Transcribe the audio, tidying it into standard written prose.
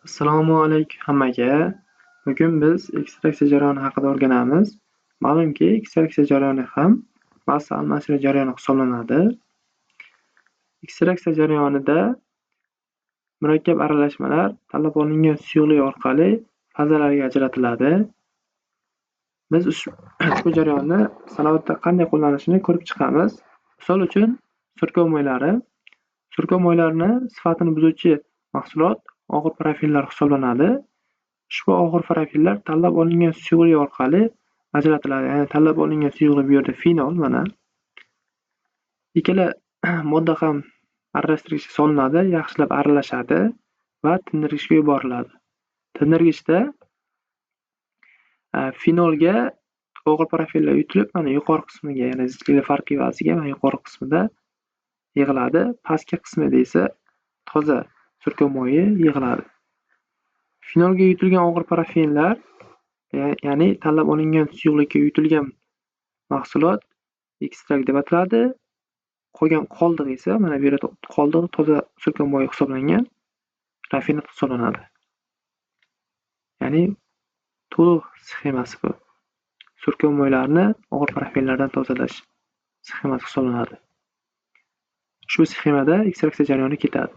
Assalomu alaykum hammaga. Bugun biz ekstraksiya jarayoni haqida o'rganamiz. Ma'lumki, ekstraksiya jarayoni ham massa almashinuv jarayoni hisoblanadi. Ekstraksiya jarayonida murakkab aralashmalar tanlab olingan suyuqlik orqali fazalarga ajratiladi. Biz ushbu jarayonni sanoatda qanday qo'llanishini ko'rib chiqamiz. Misol uchun, sirkov moylari. Sirkov moylarini sifatini buzuvchi mahsulot og'ir parafinlar hisoblanadi. Ushbu og'ir parafinlar tanlab olingan suyuqlik orqali ajratiladi. Ya'ni tanlab olingan suyuqlik bu yerda fenol mana. Ikkala modda ham aralashtirgichga solinadi, yaxshilab aralashadi va tindirgichga yuboriladi. Tindirgichda fenolga og'ir parafinlar yutilib, mana yuqori qismiga, ya'ni zudlik farqi evaziga mana yuqori qismida yig'iladi. Pastki qismida esa toza sirka moyi yig'iladi. Fenolga yutilgan og'ir parafinlar, ya'ni tanlab olingan suyuqlikka yutilgan mahsulot ekstrakt deb ataladi. Qolgan qoldiq esa, mana bu yerda qoldig'i toza sirka moyi hisoblangan rafinat hisoblanadi. Ya'ni to'liq sxemasi bu. Sirka moylarni og'ir parafinlardan tozalash sxemasi hisoblanadi. Ushbu sxemada ekstraksiya jarayoni ketadi.